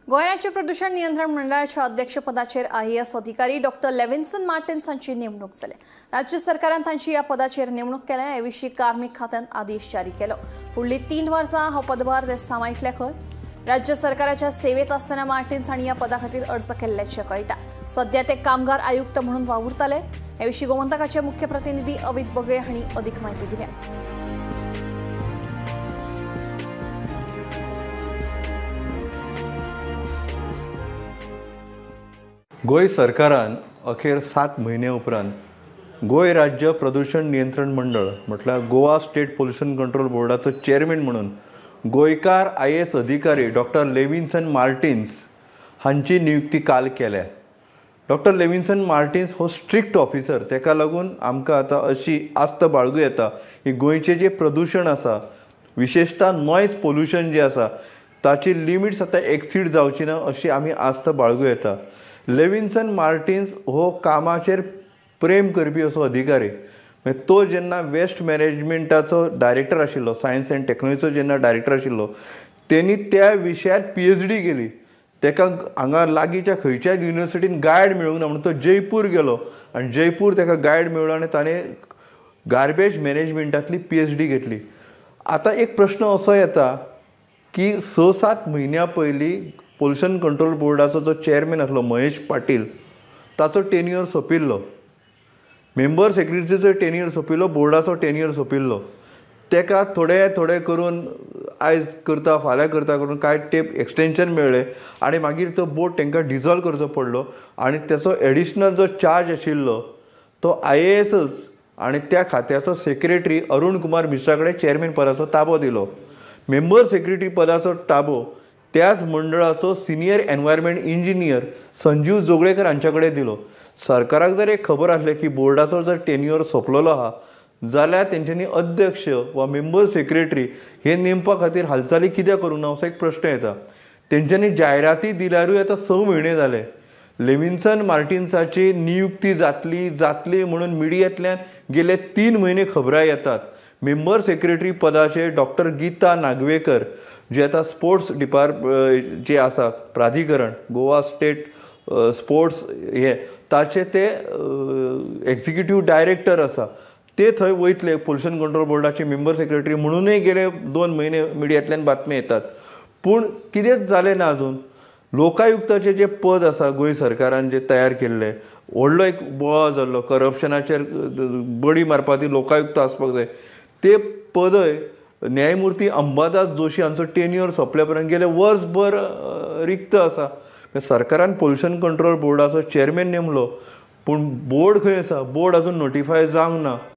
गोंय राज्य प्रदूषण नियंत्रण मंडळाच्या अध्यक्षपदाचेर आयएएस अधिकारी डॉक्टर लेविन्सन मार्टिन्स हांची नेमणूक जाली। राज्य सरकारान तांची ह्या पदाचेर नेमणूक केल्या। हे विशीं कार्मिक खात्यान आदेश जारी केलो। फुडली 3 वर्सां हो पदभार ते सांबाळटले खंय। राज्य सरकाराच्या सेवेत आसतना मार्टिन्स हांणी ह्या पदा खातीर अर्ज केल्ल्याचें कळटा। सध्या ते कामगार आयुक्त म्हणून वावुरताले। हे विशीं गोमंतकाचे मुख्य प्रतिनिधी अवित बगळे हांणी अधिक माहिती दिल्या। गोंय सरकारान अखेर 7 म्हयने उपरांत गोंय राज्य प्रदूषण नियंत्रण मंडळ म्हटल्यार गोवा स्टेट पोल्युशन कंट्रोल बोर्डाचो चेअरमॅन म्हणून गोंयकार आयएएस अधिकारी डॉक्टर लेविन्सन मार्टिन्स हांची नियुक्ती काल केल्या। डॉक्टर लेविन्सन मार्टिन्स हो स्ट्रिक्ट ऑफिसर, तेका लागून आमकां आतां अशी आस्त बाळगूं येता की गोंयचें जें प्रदूषण आसा, विशेषतः नॉयज पोल्युशन जें आसा ताची लिमिट्स आतां एक्सीड जावची ना अशी आमी आस्त बाळगूं येता। लेविन्सन मार्टिन्स हो कामाचेर प्रेम करपी असो अधिकारी। तो जेन्ना वेस्ट मॅनेजमेंटाचो डायरेक्टर आशिल्लो, सायन्स एंड टेक्नॉलॉजीचो जेन्ना डायरेक्टर आशिल्लो, तेणी त्या विशयात PhD केली। तेका हांगा लागींच्या खंयच्याय युनिवर्सिटीन गायड मेळूंक ना म्हणून तो जयपूर गेलो आनी जयपूर तेका गायड मेळ्ळो आनी ताणें गार्बेज मॅनेजमेंटांतली PhD घेतली। आतां एक प्रश्न असो येता की 6-7 म्हयन्यां पयलीं पोल्युशन कंट्रोल बोर्डाचो जो चेअरमॅन आसलो महेश पाटील, ताचो टेन्युअर सोंपिल्लो, मेंबर सेक्रेटरीचो टेन्युअर सोंपिल्लो, बोर्डाचो टेन्युअर सोंपिल्लो। तेका थोडे थोडे करून आयज करता फाल्यां करता करून कांय तेंप एक्सटेंशन मेळ्ळें आनी मागीर तो बोर्ड तांकां डिजॉल्व करचो पडलो आनी तेचो एडिशनल जो चार्ज आशिल्लो तो IASच आनी त्या खात्याचो सेक्रेटरी अरुण कुमार मिश्रा कडेन चेअरमॅन पदाचो ताबो दिलो। मेंबर सेक्रेटरी पदाचो ताबो त्याच मंडळाचो senior environment engineer Sanjeev Joglekar हांचे कडेन दिलो। सरकाराक जर एक खबर आसलें की बोर्डाचो जर टेन्युअर सोंपलेलो आहा जाल्यार तेंच्यांनी अध्यक्ष वा मेंबर सेक्रेटरी हे नेमपा खातीर हालचाली कित्याक करूंक ना असो एक प्रश्न येता। तेंच्यांनी जायराती दिल्यारूय आतां 6 म्हयने जाले। लेविन्सन मार्टिन्साची नियुक्ती जातली जातली म्हणून मिडियांतल्यान गेले 3 म्हयने खबरां येतात। मेंबर सेक्रेटरी पदाचे डॉक्टर गीता नागवेकर जे आतां स्पोर्ट्स जे आसा प्राधिकरण गोवा स्टेट स्पोर्ट्स हे ताचे ते एक्झिक्युटीव डायरेक्टर आसा, ते थंय वयतले पोल्युशन कंट्रोल बोर्डाचे मेंबर सेक्रेटरी म्हणूनय गेले 2 म्हयने मिडियांतल्यान बातमी येतात। पूण कितेंच जालें ना अजून। लोकायुक्ताचें जें पद आसा गोंय सरकारान जें तयार केल्लें, व्हडलो एक बोवाळ जाल्लो, करप्शनाचेर बडी मारपा ती लोकायुक्त आसपाक जाय, ते पदय न्यायमूर्ती अंबादास जोशी हांचो टेन्युअर सोंपल्या उपरांत गेले वर्सभर रिक्त आसा। सरकारान पोल्युशन कंट्रोल बोर्डाचो चेअरमॅन नेमलो, पूण बोर्ड खंय आसा, बोर्ड अजून नोटिफाय जावंक ना।